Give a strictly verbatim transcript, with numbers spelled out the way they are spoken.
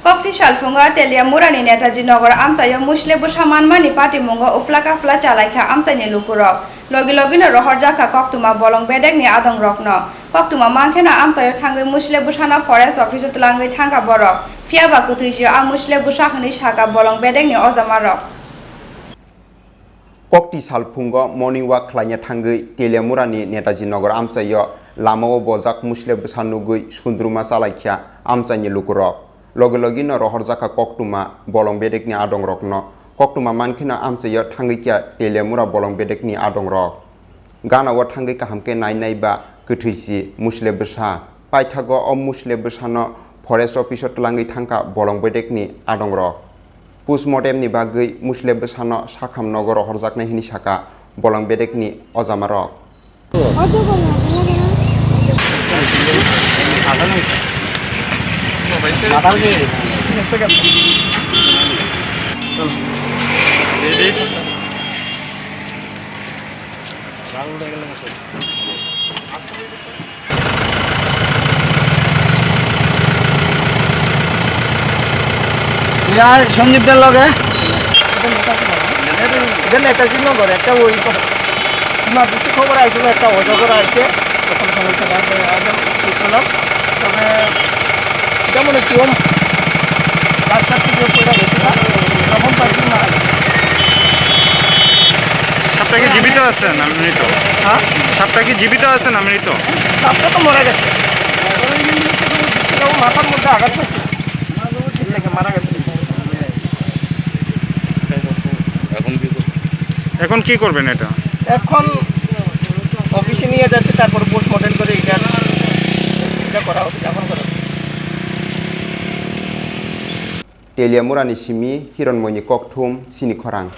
Kokti salphungo Teliamurani Netaji Nagar amchaio Musle bwsa manmani patimungo uphla kaphla chalaikha amchaini lukurok. Logi logino rohorjakha koktwma bolong bedekni adongrokno. Koktwma mankheno amchaio thangwi Musle bwsano forest office-o twlangwi thangkha borok. Phiyaba kwthwi jio a Musle bwsa hwnwi sakha bolong bedekni ojamarok. Kokti salphungo morning walk khlaina thangwi Teliamurani Netaji Nagar amchaio lamao bojak Musle bwsa nugwi sundruma chalaikha amchaini lukurok. Logi logino rohorjakha koktwma bolong bedekni adongrokno. Koktwma mankheno amchaio thangwi kha Teliamura bolong bedekni adongrok. Ganao thangwi kaham khe nai nai ba kwthwi si Musle bwsa. Paithago o Musle bwsano forest office-o twlangwi thangkha bolong bedekni adongrok. Postmortemni bagwi Musle bwsano sakham nogo rohorjaknai hwnwi sakha bolong bedekni ojamarok. Ya, Sanjib der loge. Idan ekta jin nong gore, ekta oi ko. Ima busti khobor aise, ekta ojo gore aise. Tokon khobor sa, ekta oi ko. Tobe, jemon ekta om. Rasta thik pura gese na. Tokon pa jin mara gese. সাপটা কি জীবিত আছে না মৃত? হ্যাঁ? সাপটা কি জীবিত আছে না মৃত? সাপটা তো মারা গেছে। ওই মাথার মধ্যে আঘাত পাইছে। এর লেগে মারা গেছে। এখন কি কর-, এখন কি করবেন এটা? এখন অফিসে নিয়ে যাচ্ছে, তারপর পোস্টমর্টেম করে এটা, এটা করা হবে, দাফন করা হবে। Teliamurani simi Hironmoini kokthum sini khorang.